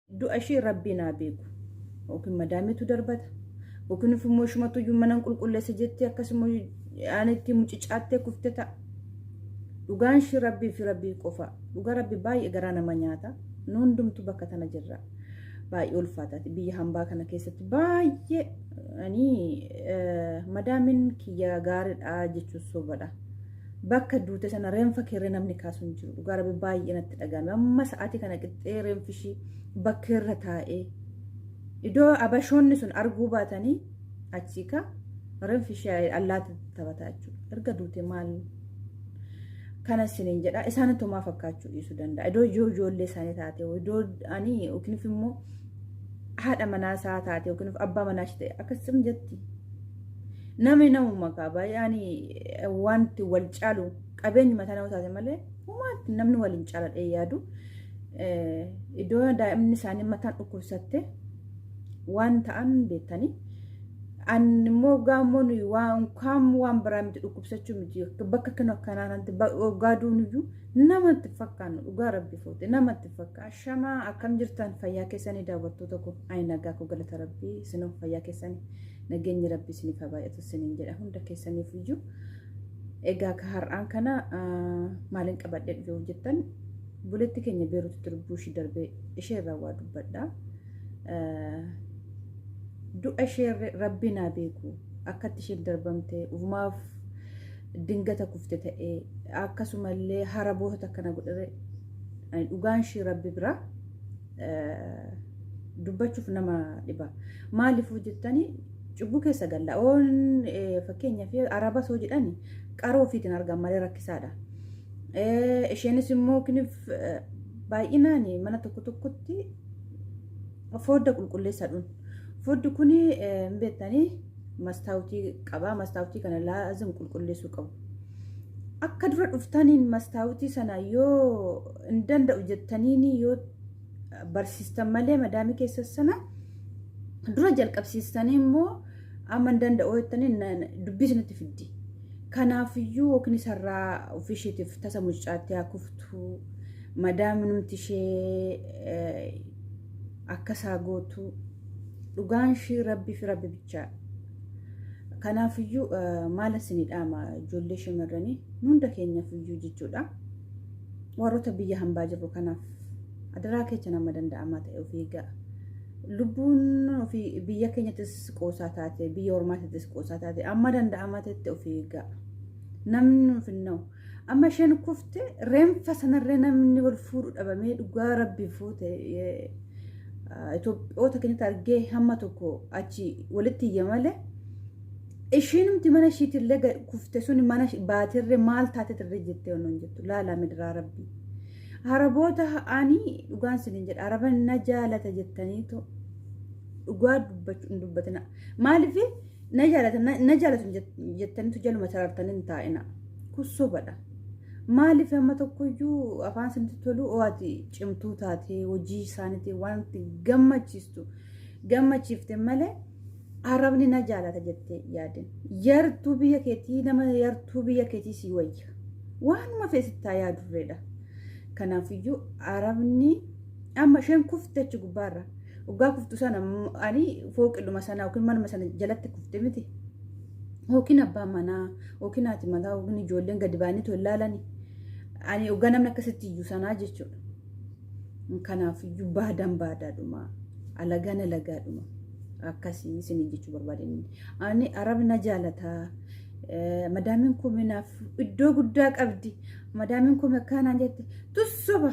Du'a ishee rabbiin haa beeku. Yookiin madaamitu darbata. Yookiin immoo ishumatu iyyuu mana qulqulleessa jettee akkasuma aanitti mucicaattee kufte ta'a. Dhugaan ishee rabbii fi rabbii qofa. Dhugaa rabbi baay'ee garaa nama nyaata. Nu hundumtu bakka tana jirra. Baay'ee ulfaataati. Biyya hambaa kana keessatti baay'ee ani madaamin kiyya gaariidha jechuun sobadha. Bakka duute sana reenfa keerree namni kaasu hin jiru. Dhugaa rabbi baay'ee natti dhagahame. Amma sa'aatii kana qixxee reenfi ishii bakkeerra taa'ee iddoo abashoonni sun arguu baatanii achii ka reenfi ishee allaatti taphataa jechuudha. Erga duute maal kana isiniin jedha. Isaanitti homaa fakkaachuu dhiisuu danda'a. Iddoo ijoollee isaanii taate iddoo ani yookiin immoo haadha manaa isaa taate yookiin abbaa manaa ishee ta'e akkasum jetti. Namni namuma kaa baay'ee wanti wal caalu qabeenyi mataa nama taate malee homaatti namni wal hin caaladhee yaadu. Iddoo daa'imni isaanii mataan dhukkubsatte waan ta'an beektanii. An immoo gaammoo nuyi waan kaam waan biraa miti dhukkubsachuu miti bakka kana akkanaanatti waggaa duunuyyuu namatti fakkaannu dhugaa rabbi fuute namatti fakkaata. Ashamaa akkam jirtan fayyaa keessanii daawwattoota koo ani nagaa koo galata rabbii isinoo fayyaa keessanii. Nageenyi rabbi isiniif haa baay'atu isiniin jedha hunda keessaniif iyyuu. Egaa ka har'aan kana maaliin qabadhee dhufe hojjettan buletti keenya Beeruutitti lubbuu ishii darbee ishee irraa waa dubbadha. Du'a ishee rabbi naa beeku akkatti isheen darbamte ufumaaf dingata kufte ta'ee akkasumallee haraboota akkana godhere dhugaan ishii rabbi bira dubbachuuf nama dhiba. Maaliif jettanii cubbuu keessa galla. Oon fakkeenyaaf araba soo jedhani qaroo ofiitiin argan malee rakkisaadha. Isheenis immoo kinif baay'inaan mana tokko tokkotti fodda qulqulleessa dhun. Foddi kun hin beektanii mastaawutii qaba. Mastaawutii kana laazim qulqulleessuu qabu. Akka dura dhuftaniin mastaawutii sana yoo hin danda'u jettaniin yoo barsiistan malee madaamii keessa sana dura jalqabsiistanii immoo amma hin danda'u jettanii dubbii isinitti fiddi. Kanaafiyyuu yookiin isarraa ofii isheetiif tasa mucaatti haa kuftu madaaminumti ishee akka isaa gootu dhugaan ishii rabbii fi rabbi bichaa. Kanaafiyyuu maal isinii dhaama ijoollee shamarranii hunda keenyaaf iyyuu jechuudha. Warroota biyya hambaa jirru kanaaf adaraa keessa nama danda'amaa ta'e of eegaa. Lubbuun ofii biyya keenyattis qoosaa taate biyya ormaattis qoosaa taate amma danda'amaa ta'etti of eegaa. Namni nuuf hin na'u. Amma isheen kufte reenfa sanarree namni wal fuudhu dhabamee dhugaa rabbii fuute Itoophiyoota keenyatti argee hamma tokko achi walitti iyya malee ishiinumti mana ishiitillee kufte sun mana baatirree maal taatetirree jettee onoon jettu laalaa midiraa rabbii. Araboota ani dhugaan sinin jedha araba na jaalata jettaniitu dhugaa dubbachuu hin dubbatina. Maaliif na jaalata na jaalatu jettaniitu jaluma sarartanii hin taa'ina. Kun sobadha. Maaliif amma tokkoyyuu afaan isinitti tolu ati cimtuu taatee hojii isaaniitiin wanti gammachiistu gammachiifte malee arabni na jaalata jettee yaadin. Yartuu biyya keetii nama yartuu biyya keetii sii wayya. Waanuma feesittaa yaadurreedha. Kanaafiyyuu arabni amma isheen kufte achi gubbaarra. Waggaa kuftu sana ani fooqidhuma sana yookiin manuma sana jalatti kufte miti. Yookiin abbaan manaa yookiin haati manaa yookiin ijoolleen gadi ba'anii too ilaalani. Ani waggaa namni akkasitti iyyuu sanaa jechuudha. Kanaafiyyuu baadaan baadaadhuma. Alagaan alagaadhuma. Akkasii isin jechuu barbaadeen. Ani arabni na jaalataa. Madaamiin koo naaf iddoo guddaa qabdi. Madaamiin koo akkanaan jette tussoba.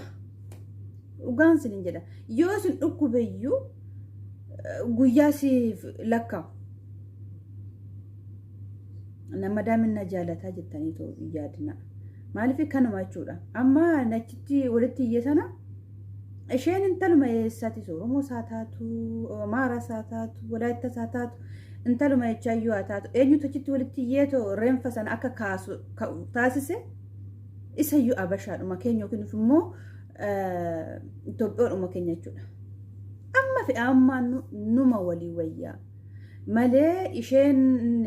Dhugaan isin jedha. Yoo isin dhukkubeyyuu guyyaa siif lakkaa'u. Madaamiin na jaalataa jettanii too yaadina. Maaliif kanuma jechuudha. Amma achitti walitti iyye sana isheen intaluma eessaatis Oromoo isaa taatu, Amaaraa isaa taatu, Walaayittaa isaa taatu, intaluma jechaayyuu haa taatu. Eenyutu achitti walitti iyyeetoo reenfa sana akka kaasu taasise isayyuu abashaadhuma keenya yookiin immoo Itoophiyaadhuma keenya jechuudha. Amma fi ammaan numa walii wayyaa. Malee isheen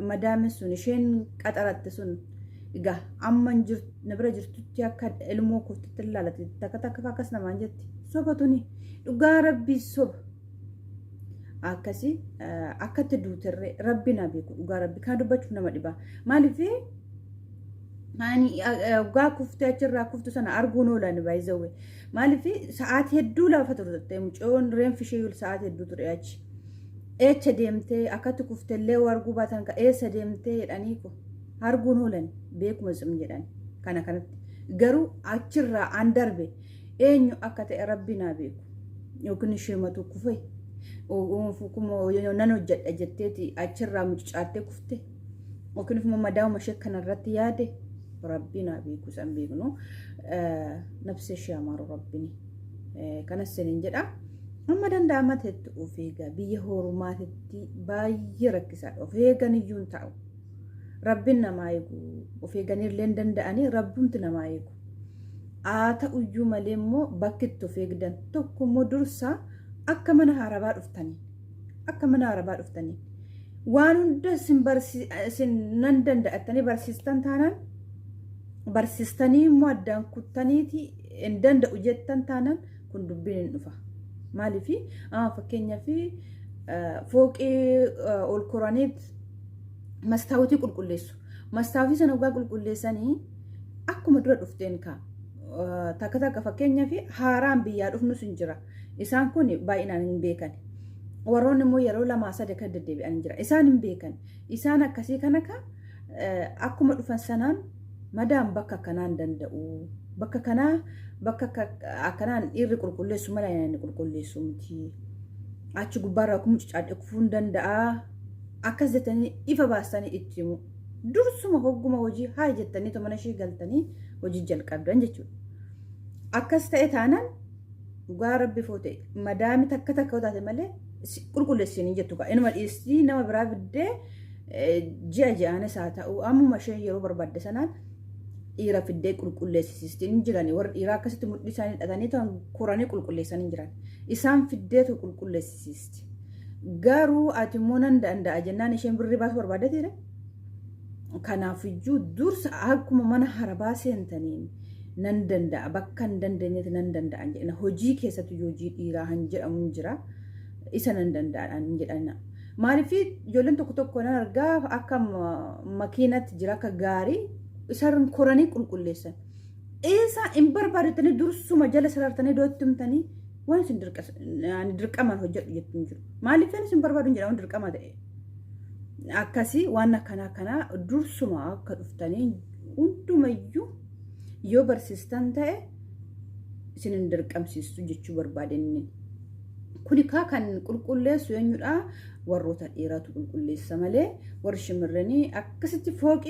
madaamin sun isheen qaxaratte sun egaa amma na bira jirtutti akka ilmoo kootitti ilaalate takka takka akkas namaan jetti Soba tuni dhugaa rabbii soba. Akkasi akkatti duuterree rabbi na beeku dhugaa rabbi kana dubbachuuf nama dhiba. Maaliif ani dhugaa kuftee achirraa kuftu sana arguun oolan baay'izawwe. Maaliif sa'aatii hedduu lafa turte mucayyoon reenfi ishee sa'aatii hedduu ture achi. Eecha deemtee akkatti kuftellee arguu baatan ka eessa deemtee jedhanii arguun oolan beekuma cim jedhan kana kanatti. Garuu achirraa an darbe eenyu akka ta'e rabbi naa beeku. Yookiin ishee matu kufe nan hojjedha jetteeti achirraa mucucaattee kufte. Yookiin immoo madaa'uma ishee kanarratti yaade rabbi naa beeku san beeknu nafsa ishee amaaru rabbini. Kanas sinin jedha. Amma danda'ama ta'etti of eegaa biyya hormaatitti baay'ee rakkisaadha. Of eegan iyyuu hin ta'u. Rabbiin namaa eegu of eeganillee hin danda'anii rabbumti namaa eegu. Haa ta'uyyuu malee immoo bakki itti of eegdan tokko immoo dursa akka mana harabaa dhuftanii akka mana harabaa dhuftanii waan hunda isin nan danda'attanii barsiistan taanaan barsiistanii immoo addaan kuttaniiti hin danda'u jettan taanaan kun dubbiin hin dhufa. Maaliif fakkeenyaaf fooqii ol koraniit mastaawotii qulqulleessu. Mastaawotii sana dhugaa qulqulleessanii akkuma dura dhufteen kaa takka takka fakkeenyaaf haaraan biyyaa dhufnus hin jira. Isaan kun baay'inaan hin beekan. Warroonni immoo yeroo lamaa sadii akka deddeebi'an hin jira. Isaan hin beekan. Isaan akkasii kana ka akkuma dhufan sanaan madaan bakka akkanaa hin danda'u. Bakka kanaa bakka akkanaan dhiirri qulqulleessu mala inni qulqulleessu miti. Achi gubbaarraa akkuma cucaadhee kufuu hin danda'a. Akkas jettanii ifa baastanii itti himu. Dursuma hogguma hojii haa jettanii mana ishee galtanii hojii jalqabdan jechuudha. Akkas ta'e taanaan dhugaa rabbi foote madaami takka takka taate malee qulqulleessanii jettu kaa inuma dhiistii nama biraa fiddee ji'a ji'aanis haa ta'u ammuma isheen yeroo barbaadde sanaan dhiira fiddee qulqulleessisiisti hin jiran warri dhiiraa akkasitti mudhii isaanii hidhatanii ta'an koranii qulqulleessanii jiran isaan fiddeetu qulqulleessisiisti. Garuu ati immoo nan danda'a jennaan isheen birrii baasuu barbaaddeetiire. Kanaafiyyuu dursa akkuma mana harabaa seentaniin nan danda'a bakka hin dandeenyetti nan danda'a jedhina hojii keessatti hojii dhiiraa han jedhamu hin jira isa nan danda'a hin jedhina. Maaliif ijoolleen tokko tokko nan argaa akka makiinatti jira akka gaarii isaan koranii qulqulleessan. Isa hin barbaadettanii dursuma jala sarartanii iddootti himtanii waan isin dirqamaan hojjedhu jettu hin jiru. Maaliif isin barbaadu hin jedhamu dirqama ta'e. Akkasii waan akkanaa kanaa dursuma akka dhuftanii hundumayyuu yoo barsiistan ta'e isin hin dirqamsiistu jechuu barbaade inni. Kuni kaa kan qulqulleessu eenyudha? Warroota dhiiraatu qulqulleessa malee warri shimirranii akkasitti fooqii.